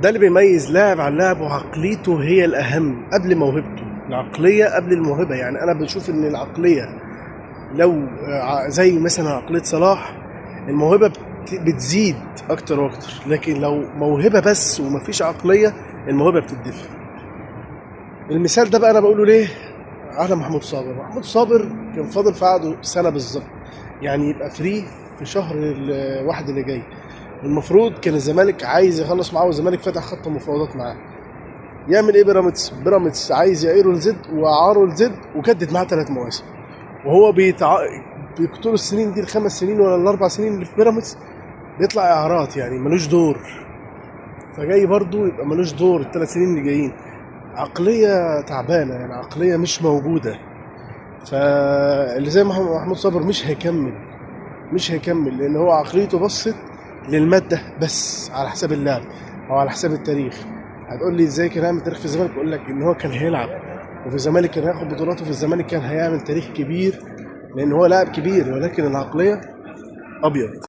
ده اللي بيميز لاعب عن لاعب، وعقليته هي الاهم قبل موهبته. العقلية قبل الموهبة. يعني انا بشوف ان العقلية لو زي مثلا عقلية صلاح، الموهبة بتزيد اكتر واكتر، لكن لو موهبة بس ومفيش عقلية الموهبة بتدفن. المثال ده بقى انا بقوله ليه على محمود صابر. محمود صابر كان فاضل في عقده سنة بالظبط، يعني يبقى free في شهر الواحد اللي جاي. المفروض كان الزمالك عايز يخلص معاه، والزمالك فتح خط مفاوضات معاه. يعمل ايه بيراميدز؟ بيراميدز عايز يعيره لزد وعاره لزد وجدد معاه 3 مواسم، وهو بيقتلوا السنين دي، ال5 سنين ولا ال4 سنين اللي في بيراميدز بيطلع اعارات، يعني ملوش دور. فجاي برضو يبقى ملوش دور ال3 سنين اللي جايين. عقلية تعبانة، يعني عقلية مش موجودة. فاللي زي محمود صابر مش هيكمل، لأن هو عقليته بصت للمادة بس على حساب اللعب أو على حساب التاريخ. هتقول لي ازاي كان هيعمل تاريخ في الزمالك؟ اقول لك ان هو كان هيلعب، وفي الزمالك كان هياخد بطولات، وفي الزمالك كان هيعمل تاريخ كبير لان هو لاعب كبير، ولكن العقلية ابيض.